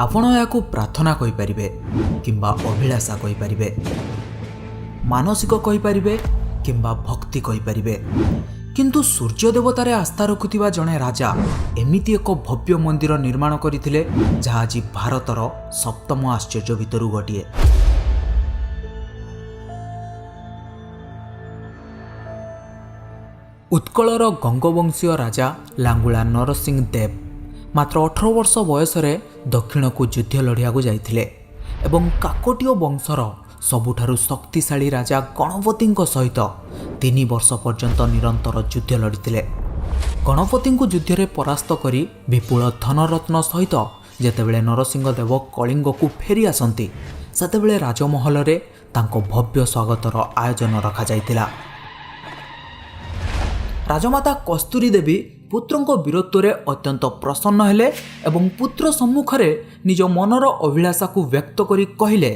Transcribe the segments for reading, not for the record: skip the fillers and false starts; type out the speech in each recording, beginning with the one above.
ଆପଣ ଏହାକୁ ପ୍ରାର୍ଥନା କହିପାରିବେ କିମ୍ବା ଅଭିଳାଷା କହିପାରିବେ, ମାନସିକ କହିପାରିବେ କିମ୍ବା ଭକ୍ତି କହିପାରିବେ, କିନ୍ତୁ ସୂର୍ଯ୍ୟ ଦେବତାରେ ଆସ୍ଥା ରଖୁଥିବା ଜଣେ ରାଜା ଏମିତି ଏକ ଭବ୍ୟ ମନ୍ଦିର ନିର୍ମାଣ କରିଥିଲେ, ଯାହା ଆଜି ଭାରତର ସପ୍ତମ ଆଶ୍ଚର୍ଯ୍ୟ ଭିତରୁ ଗୋଟିଏ। ଉତ୍କଳର ଗଙ୍ଗବଂଶୀୟ ରାଜା ଲାଙ୍ଗୁଳା ନରସିଂହ ଦେବ ମାତ୍ର 18 ବର୍ଷ ବୟସରେ ଦକ୍ଷିଣକୁ ଯୁଦ୍ଧ ଲଢ଼ିବାକୁ ଯାଇଥିଲେ ଏବଂ କାକଟୀୟ ବଂଶର ସବୁଠାରୁ ଶକ୍ତିଶାଳୀ ରାଜା ଗଣପତିଙ୍କ ସହିତ 3 ବର୍ଷ ପର୍ଯ୍ୟନ୍ତ ନିରନ୍ତର ଯୁଦ୍ଧ ଲଢ଼ିଥିଲେ। ଗଣପତିଙ୍କୁ ଯୁଦ୍ଧରେ ପରାସ୍ତ କରି ବିପୁଳ ଧନରତ୍ନ ସହିତ ଯେତେବେଳେ ନରସିଂହ ଦେବ କଳିଙ୍ଗକୁ ଫେରି ଆସନ୍ତି, ସେତେବେଳେ ରାଜମହଲରେ ତାଙ୍କ ଭବ୍ୟ ସ୍ୱାଗତର ଆୟୋଜନ ରଖାଯାଇଥିଲା। ରାଜମାତା କସ୍ତୁରୀ ଦେବୀ ପୁତ୍ରଙ୍କ ବୀରତ୍ୱରେ ଅତ୍ୟନ୍ତ ପ୍ରସନ୍ନ ହେଲେ ଏବଂ ପୁତ୍ର ସମ୍ମୁଖରେ ନିଜ ମନର ଅଭିଳାଷାକୁ ବ୍ୟକ୍ତ କରି କହିଲେ,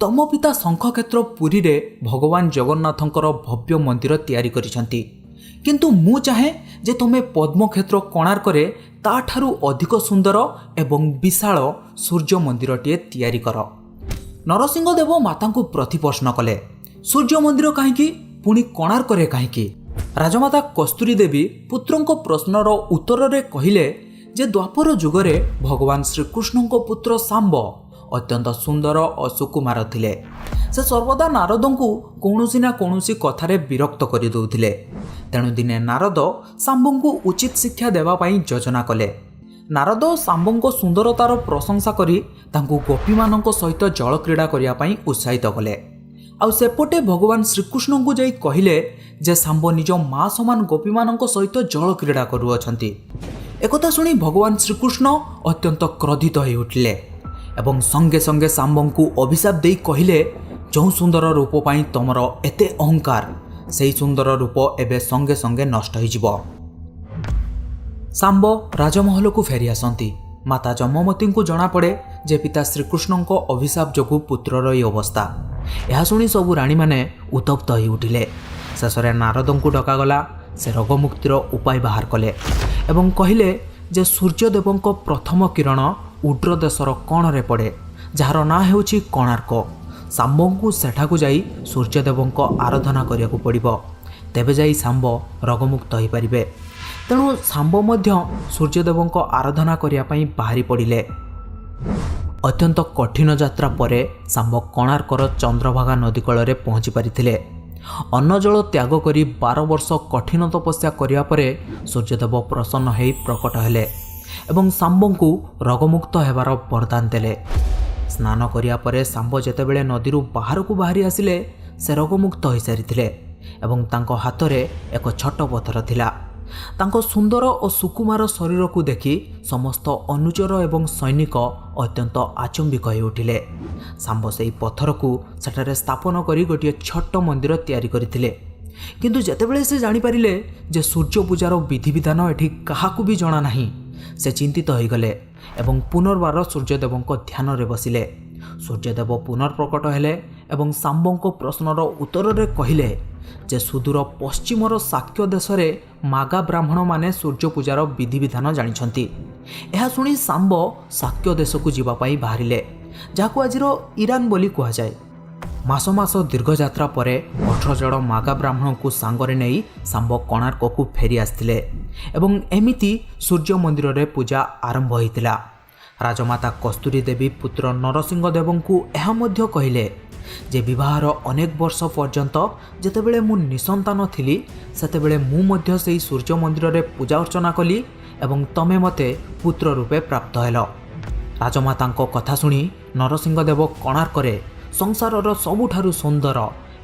ତମ ପିତା ଶଙ୍ଖକ୍ଷେତ୍ର ପୁରୀରେ ଭଗବାନ ଜଗନ୍ନାଥଙ୍କର ଭବ୍ୟ ମନ୍ଦିର ତିଆରି କରିଛନ୍ତି, କିନ୍ତୁ ମୁଁ ଚାହେଁ ଯେ ତୁମେ ପଦ୍ମକ୍ଷେତ୍ର କୋଣାର୍କରେ ତାଠାରୁ ଅଧିକ ସୁନ୍ଦର ଏବଂ ବିଶାଳ ସୂର୍ଯ୍ୟ ମନ୍ଦିରଟିଏ ତିଆରି କର। ନରସିଂହ ଦେବ ମାତାଙ୍କୁ ପ୍ରତିପ୍ରଶ୍ନ କଲେ, ସୂର୍ଯ୍ୟ ମନ୍ଦିର କାହିଁକି, ପୁଣି କୋଣାର୍କରେ କାହିଁକି? ରାଜମାତା କସ୍ତୁରୀ ଦେବୀ ପୁତ୍ରଙ୍କ ପ୍ରଶ୍ନର ଉତ୍ତରରେ କହିଲେ ଯେ ଦ୍ୱାପର ଯୁଗରେ ଭଗବାନ ଶ୍ରୀକୃଷ୍ଣଙ୍କ ପୁତ୍ର ଶାମ୍ବ ଅତ୍ୟନ୍ତ ସୁନ୍ଦର ଓ ସୁକୁମାର ଥିଲେ। ସେ ସର୍ବଦା ନାରଦଙ୍କୁ କୌଣସି ନା କୌଣସି କଥାରେ ବିରକ୍ତ କରିଦେଉଥିଲେ। ତେଣୁ ଦିନେ ନାରଦ ଶାମ୍ବଙ୍କୁ ଉଚିତ ଶିକ୍ଷା ଦେବା ପାଇଁ ଯୋଜନା କଲେ। ନାରଦ ଶାମ୍ବଙ୍କ ସୁନ୍ଦରତାର ପ୍ରଶଂସା କରି ତାଙ୍କୁ ଗୋପୀମାନଙ୍କ ସହିତ ଜଳକ୍ରୀଡ଼ା କରିବା ପାଇଁ ଉତ୍ସାହିତ କଲେ। ଆଉ ସେପଟେ ଭଗବାନ ଶ୍ରୀକୃଷ୍ଣଙ୍କୁ ଯାଇ କହିଲେ ଯେ ଶାମ୍ବ ନିଜ ମା ସମାନ ଗୋପୀମାନଙ୍କ ସହିତ ଜଳକ୍ରୀଡ଼ା କରୁଅଛନ୍ତି। ଏକଥା ଶୁଣି ଭଗବାନ ଶ୍ରୀକୃଷ୍ଣ ଅତ୍ୟନ୍ତ କ୍ରୋଧିତ ହୋଇ ଉଠିଲେ ଏବଂ ସଙ୍ଗେ ସଙ୍ଗେ ଶାମ୍ବଙ୍କୁ ଅଭିଶାପ ଦେଇ କହିଲେ, ଯେଉଁ ସୁନ୍ଦର ରୂପ ପାଇଁ ତମର ଏତେ ଅହଙ୍କାର, ସେହି ସୁନ୍ଦର ରୂପ ଏବେ ସଙ୍ଗେ ସଙ୍ଗେ ନଷ୍ଟ ହୋଇଯିବ। ଶାମ୍ବ ରାଜମହଲକୁ ଫେରି ଆସନ୍ତି। ମାତା ଯମମତୀଙ୍କୁ ଜଣାପଡ଼େ ଯେ ପିତା ଶ୍ରୀକୃଷ୍ଣଙ୍କ ଅଭିଶାପ ଯୋଗୁଁ ପୁତ୍ରର ଏହି ଅବସ୍ଥା। ଏହା ଶୁଣି ସବୁ ରାଣୀମାନେ ଉତ୍ତପ୍ତ ହୋଇ ଉଠିଲେ। ଶେଷରେ ନାରଦଙ୍କୁ ଡକାଗଲା। ସେ ରୋଗମୁକ୍ତିର ଉପାୟ ବାହାର କଲେ ଏବଂ କହିଲେ ଯେ ସୂର୍ଯ୍ୟଦେବଙ୍କ ପ୍ରଥମ କିରଣ ଉଡ୍ର ଦେଶର କୋଣରେ ପଡ଼େ, ଯାହାର ନାଁ ହେଉଛି କୋଣାର୍କ। ଶାମ୍ବଙ୍କୁ ସେଠାକୁ ଯାଇ ସୂର୍ଯ୍ୟଦେବଙ୍କ ଆରାଧନା କରିବାକୁ ପଡ଼ିବ, ତେବେ ଯାଇ ଶାମ୍ବ ରୋଗମୁକ୍ତ ହୋଇପାରିବେ। ତେଣୁ ଶାମ୍ବ ମଧ୍ୟ ସୂର୍ଯ୍ୟଦେବଙ୍କ ଆରାଧନା କରିବା ପାଇଁ ବାହାରି ପଡ଼ିଲେ। ଅତ୍ୟନ୍ତ କଠିନ ଯାତ୍ରା ପରେ ଶାମ୍ବ କୋଣାର୍କର ଚନ୍ଦ୍ରଭାଗା ନଦୀ କୂଳରେ ପହଞ୍ଚି ପାରିଥିଲେ। ଅନ୍ନଜଳ ତ୍ୟାଗ କରି 12 ବର୍ଷ କଠିନ ତପସ୍ୟା କରିବା ପରେ ସୂର୍ଯ୍ୟଦେବ ପ୍ରସନ୍ନ ହୋଇ ପ୍ରକଟ ହେଲେ ଏବଂ ଶାମ୍ବଙ୍କୁ ରୋଗମୁକ୍ତ ହେବାର ବରଦାନ ଦେଲେ। ସ୍ନାନ କରିବା ପରେ ଶାମ୍ବ ଯେତେବେଳେ ନଦୀରୁ ବାହାରକୁ ବାହାରି ଆସିଲେ, ସେ ରୋଗମୁକ୍ତ ହୋଇସାରିଥିଲେ ଏବଂ ତାଙ୍କ ହାତରେ ଏକ ଛୋଟ ପଥର ଥିଲା। ତାଙ୍କ ସୁନ୍ଦର ଓ ସୁକୁମାର ଶରୀରକୁ ଦେଖି ସମସ୍ତ ଅନୁଚର ଏବଂ ସୈନିକ ଅତ୍ୟନ୍ତ ଆଚମ୍ବିତ ହୋଇ ଉଠିଲେ। ଶାମ୍ବ ସେହି ପଥରକୁ ସେଠାରେ ସ୍ଥାପନ କରି ଗୋଟିଏ ଛୋଟ ମନ୍ଦିର ତିଆରି କରିଥିଲେ। କିନ୍ତୁ ଯେତେବେଳେ ସେ ଜାଣିପାରିଲେ ଯେ ସୂର୍ଯ୍ୟ ପୂଜାର ବିଧିବିଧାନ ଏଠି କାହାକୁ ବି ଜଣା ନାହିଁ, ସେ ଚିନ୍ତିତ ହୋଇଗଲେ ଏବଂ ପୁନର୍ବାର ସୂର୍ଯ୍ୟଦେବଙ୍କ ଧ୍ୟାନରେ ବସିଲେ। ସୂର୍ଯ୍ୟଦେବ ପୁନର୍ପ୍ରକଟ ହେଲେ ଏବଂ ଶାମ୍ବଙ୍କ ପ୍ରଶ୍ନର ଉତ୍ତରରେ କହିଲେ ଯେ ସୁଦୂର ପଶ୍ଚିମର ଶାକ୍ୟ ଦେଶରେ ମାଗା ବ୍ରାହ୍ମଣମାନେ ସୂର୍ଯ୍ୟ ପୂଜାର ବିଧିବିଧାନ ଜାଣିଛନ୍ତି। ଏହା ଶୁଣି ଶାମ୍ବ ଶାକ୍ୟ ଦେଶକୁ ଯିବା ପାଇଁ ବାହାରିଲେ, ଯାହାକୁ ଆଜିର ଇରାନ ବୋଲି କୁହାଯାଏ। ମାସ ମାସ ଦୀର୍ଘଯାତ୍ରା ପରେ 18 ଜଣ ମାଗା ବ୍ରାହ୍ମଣଙ୍କୁ ସାଙ୍ଗରେ ନେଇ ଶାମ୍ବ କୋଣାର୍କକୁ ଫେରି ଆସିଥିଲେ ଏବଂ ଏମିତି ସୂର୍ଯ୍ୟ ମନ୍ଦିରରେ ପୂଜା ଆରମ୍ଭ ହୋଇଥିଲା। ରାଜମାତା କସ୍ତୁରୀ ଦେବୀ ପୁତ୍ର ନରସିଂହ ଦେବଙ୍କୁ ଏହା ମଧ୍ୟ କହିଲେ ଯେ ବିବାହର ଅନେକ ବର୍ଷ ପର୍ଯ୍ୟନ୍ତ ଯେତେବେଳେ ମୁଁ ନିସନ୍ତାନ ଥିଲି, ସେତେବେଳେ ମୁଁ ମଧ୍ୟ ସେହି ସୂର୍ଯ୍ୟ ମନ୍ଦିରରେ ପୂଜା ଅର୍ଚ୍ଚନା କଲି ଏବଂ ତମେ ମୋତେ ପୁତ୍ର ରୂପେ ପ୍ରାପ୍ତ ହେଲ। ରାଜମାତାଙ୍କ କଥା ଶୁଣି ନରସିଂହ ଦେବ କୋଣାର୍କରେ ସଂସାରର ସବୁଠାରୁ ସୁନ୍ଦର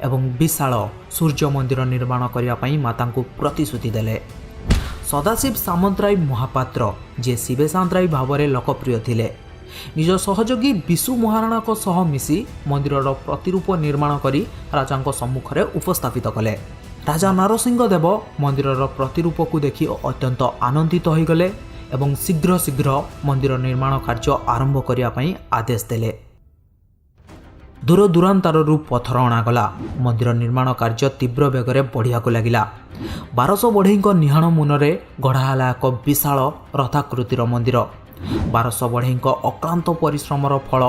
ଏବଂ ବିଶାଳ ସୂର୍ଯ୍ୟ ମନ୍ଦିର ନିର୍ମାଣ କରିବା ପାଇଁ ମାତାଙ୍କୁ ପ୍ରତିଶ୍ରୁତି ଦେଲେ। ସଦାଶିବ ସାମନ୍ତରାୟ ମହାପାତ୍ର, ଯିଏ ଶିବେ ସାମନ୍ତରାୟ ଭାବରେ ଲୋକପ୍ରିୟ ଥିଲେ, ନିଜ ସହଯୋଗୀ ବିଶୁ ମହାରଣାଙ୍କ ସହ ମିଶି ମନ୍ଦିରର ପ୍ରତିରୂପ ନିର୍ମାଣ କରି ରାଜାଙ୍କ ସମ୍ମୁଖରେ ଉପସ୍ଥାପିତ କଲେ। ରାଜା ନରସିଂହ ଦେବ ମନ୍ଦିରର ପ୍ରତିରୂପକୁ ଦେଖି ଅତ୍ୟନ୍ତ ଆନନ୍ଦିତ ହୋଇଗଲେ ଏବଂ ଶୀଘ୍ର ଶୀଘ୍ର ମନ୍ଦିର ନିର୍ମାଣ କାର୍ଯ୍ୟ ଆରମ୍ଭ କରିବା ପାଇଁ ଆଦେଶ ଦେଲେ। ଦୂର ଦୂରାନ୍ତରରୁ ପଥର ଅଣାଗଲା। ମନ୍ଦିର ନିର୍ମାଣ କାର୍ଯ୍ୟ ତୀବ୍ର ବେଗରେ ବଢ଼ିବାକୁ ଲାଗିଲା। 1200 ବଢ଼େଇଙ୍କ ନିହାଣ ମୁନରେ ଗଢ଼ା ହେଲା ଏକ ବିଶାଳ ରଥାକୃତିର ମନ୍ଦିର। ବାରଶହ ବଢ଼େଇଙ୍କ ଅକ୍ଳାନ୍ତ ପରିଶ୍ରମର ଫଳ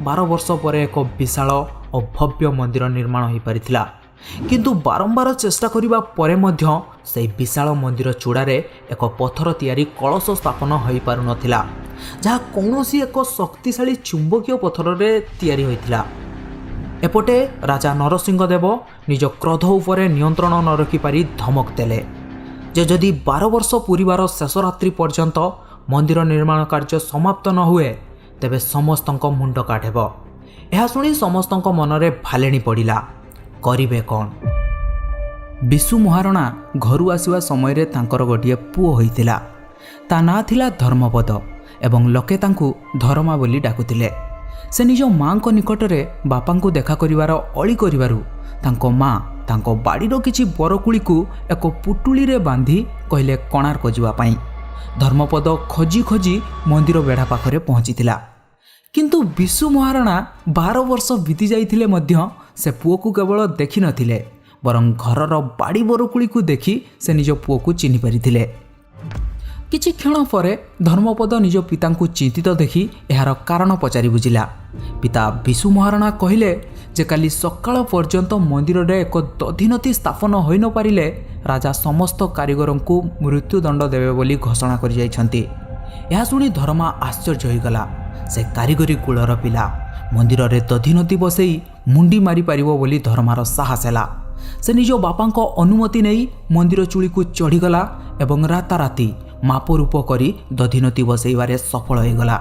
12 ବର୍ଷ ପରେ ଏକ ବିଶାଳ ଓ ଭବ୍ୟ ମନ୍ଦିର ନିର୍ମାଣ ହୋଇପାରିଥିଲା। କିନ୍ତୁ ବାରମ୍ବାର ଚେଷ୍ଟା କରିବା ପରେ ମଧ୍ୟ ସେହି ବିଶାଳ ମନ୍ଦିର ଚୂଡ଼ାରେ ଏକ ପଥର ତିଆରି କଳସ ସ୍ଥାପନ ହୋଇପାରୁନଥିଲା, ଯାହା କୌଣସି ଏକ ଶକ୍ତିଶାଳୀ ଚୁମ୍ବକୀୟ ପଥରରେ ତିଆରି ହୋଇଥିଲା। ଏପଟେ ରାଜା ନରସିଂହ ଦେବ ନିଜ କ୍ରୋଧ ଉପରେ ନିୟନ୍ତ୍ରଣ ନ ରଖିପାରି ଧମକ ଦେଲେ ଯେ ଯଦି 12 ବର୍ଷ ପୂରିବାର ଶେଷ ରାତ୍ରି ପର୍ଯ୍ୟନ୍ତ ମନ୍ଦିର ନିର୍ମାଣ କାର୍ଯ୍ୟ ସମାପ୍ତ ନ ହୁଏ, ତେବେ ସମସ୍ତଙ୍କ ମୁଣ୍ଡ କାଟ ହେବ। ଏହା ଶୁଣି ସମସ୍ତଙ୍କ ମନରେ ଭାଲେଣି ପଡ଼ିଲା, କରିବେ କ'ଣ? ବିଶୁ ମହାରଣା ଘରୁ ଆସିବା ସମୟରେ ତାଙ୍କର ଗୋଟିଏ ପୁଅ ହୋଇଥିଲା। ତା ନାଁ ଥିଲା ଧର୍ମପଦ ଏବଂ ଲୋକେ ତାଙ୍କୁ ଧରମା ବୋଲି ଡାକୁଥିଲେ। ସେ ନିଜ ମାଆଙ୍କ ନିକଟରେ ବାପାଙ୍କୁ ଦେଖା କରିବାର ଅଳି କରିବାରୁ ତାଙ୍କ ମା ତାଙ୍କ ବାଡ଼ିର କିଛି ବରକୁଳିକୁ ଏକ ପୁଟୁଳିରେ ବାନ୍ଧି କହିଲେ କୋଣାର୍କ ଯିବା ପାଇଁ। ଧର୍ମପଦ ଖୋଜି ଖୋଜି ମନ୍ଦିର ବେଢ଼ା ପାଖରେ ପହଞ୍ଚିଥିଲା। କିନ୍ତୁ ବିଶୁ ମହାରଣା 12 ବର୍ଷ ବିତି ଯାଇଥିଲେ ମଧ୍ୟ ସେ ପୁଅକୁ କେବଳ ଦେଖିନଥିଲେ, ବରଂ ଘରର ବାଡ଼ି ବରକୁଳିକୁ ଦେଖି ସେ ନିଜ ପୁଅକୁ ଚିହ୍ନି ପାରିଥିଲେ। କିଛି କ୍ଷଣ ପରେ ଧର୍ମପଦ ନିଜ ପିତାଙ୍କୁ ଚିନ୍ତିତ ଦେଖି ଏହାର କାରଣ ପଚାରି ବୁଝିଲା। ପିତା ବିଶୁ ମହାରଣା କହିଲେ ଯେ କାଲି ସକାଳ ପର୍ଯ୍ୟନ୍ତ ମନ୍ଦିରରେ ଏକ ଦଧିନତି ସ୍ଥାପନ ହୋଇନପାରିଲେ ରାଜା ସମସ୍ତ କାରିଗରଙ୍କୁ ମୃତ୍ୟୁଦଣ୍ଡ ଦେବେ ବୋଲି ଘୋଷଣା କରିଯାଇଛନ୍ତି। ଏହା ଶୁଣି ଧର୍ମା ଆଶ୍ଚର୍ଯ୍ୟ ହୋଇଗଲା। ସେ କାରିଗରୀ କୁଳର ପିଲା, ମନ୍ଦିରରେ ଦଧିନତି ବସେଇ ମୁଣ୍ଡି ମାରିପାରିବ ବୋଲି ଧର୍ମାର ସାହସ ହେଲା। ସେ ନିଜ ବାପାଙ୍କ ଅନୁମତି ନେଇ ମନ୍ଦିର ଚୁଳିକୁ ଚଢ଼ିଗଲା ଏବଂ ରାତାରାତି ମାପରୂପ କରି ଦଧିନତି ବସେଇବାରେ ସଫଳ ହୋଇଗଲା।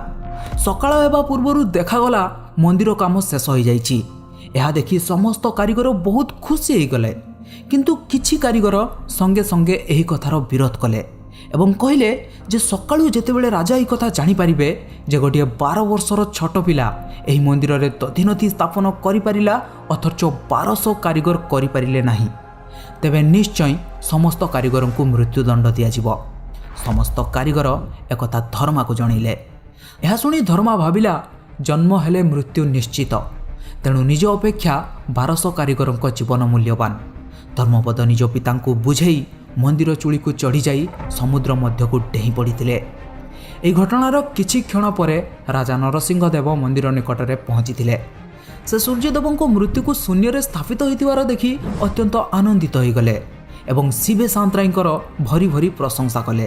ସକାଳ ହେବା ପୂର୍ବରୁ ଦେଖାଗଲା ମନ୍ଦିର କାମ ଶେଷ ହୋଇଯାଇଛି। ଏହା ଦେଖି ସମସ୍ତ କାରିଗର ବହୁତ ଖୁସି ହୋଇଗଲେ। କିନ୍ତୁ କିଛି କାରିଗର ସଙ୍ଗେ ସଙ୍ଗେ ଏହି କଥାର ବିରୋଧ କଲେ ଏବଂ କହିଲେ ଯେ ସକାଳୁ ଯେତେବେଳେ ରାଜା ଏହି କଥା ଜାଣିପାରିବେ ଯେ ଗୋଟିଏ 12 ବର୍ଷର ଛୋଟ ପିଲା ଏହି ମନ୍ଦିରରେ ଦଧିନତି ସ୍ଥାପନ କରିପାରିଲା, ଅଥଚ 1200 କାରିଗର କରିପାରିଲେ ନାହିଁ, ତେବେ ନିଶ୍ଚୟ ସମସ୍ତ କାରିଗରଙ୍କୁ ମୃତ୍ୟୁଦଣ୍ଡ ଦିଆଯିବ। ସମସ୍ତ କାରିଗର ଏକଥା ଧର୍ମାକୁ ଜଣାଇଲେ। ଏହା ଶୁଣି ଧର୍ମା ଭାବିଲା, ଜନ୍ମ ହେଲେ ମୃତ୍ୟୁ ନିଶ୍ଚିତ, ତେଣୁ ନିଜ ଅପେକ୍ଷା 1200 କାରିଗରଙ୍କ ଜୀବନ ମୂଲ୍ୟବାନ। ଧର୍ମପଦ ନିଜ ପିତାଙ୍କୁ ବୁଝେଇ ମନ୍ଦିର ଚୁଳିକୁ ଚଢ଼ିଯାଇ ସମୁଦ୍ର ମଧ୍ୟକୁ ଡେଇଁ ପଡ଼ିଥିଲେ। ଏହି ଘଟଣାର କିଛି କ୍ଷଣ ପରେ ରାଜା ନରସିଂହ ଦେବ ମନ୍ଦିର ନିକଟରେ ପହଞ୍ଚିଥିଲେ। ସେ ସୂର୍ଯ୍ୟଦେବଙ୍କ ମୂର୍ତ୍ତିକୁ ଶୂନ୍ୟରେ ସ୍ଥାପିତ ହୋଇଥିବାର ଦେଖି ଅତ୍ୟନ୍ତ ଆନନ୍ଦିତ ହୋଇଗଲେ ଏବଂ ଶିବେ ସାନ୍ତରାଇଙ୍କର ଭରି ଭରି ପ୍ରଶଂସା କଲେ।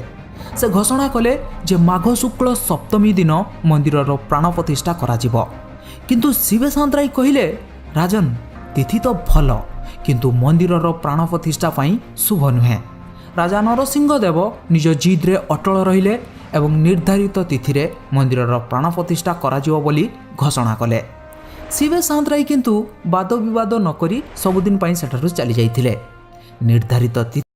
ସେ ଘୋଷଣା କଲେ ଯେ ମାଘ ଶୁକ୍ଳ ସପ୍ତମୀ ଦିନ ମନ୍ଦିରର ପ୍ରାଣ ପ୍ରତିଷ୍ଠା କରାଯିବ। କିନ୍ତୁ ଶିବେ ସାନ୍ତରାଇ କହିଲେ, ରାଜନ, ତିଥି ତ ଭଲ, କିନ୍ତୁ ମନ୍ଦିରର ପ୍ରାଣ ପ୍ରତିଷ୍ଠା ପାଇଁ ଶୁଭ ନୁହେଁ। ରାଜା ନରସିଂହ ଦେବ ନିଜ ଜିଦ୍ରେ ଅଟଳ ରହିଲେ ଏବଂ ନିର୍ଦ୍ଧାରିତ ତିଥିରେ ମନ୍ଦିରର ପ୍ରାଣ ପ୍ରତିଷ୍ଠା କରାଯିବ ବୋଲି ଘୋଷଣା କଲେ। ଶିବେ ସାନ୍ତରାଇ କିନ୍ତୁ ବାଦ ବିବାଦ ନକରି ସବୁଦିନ ପାଇଁ ସେଠାରୁ ଚାଲି ଯାଇଥିଲେ। ନିର୍ଦ୍ଧାରିତ ତିଥି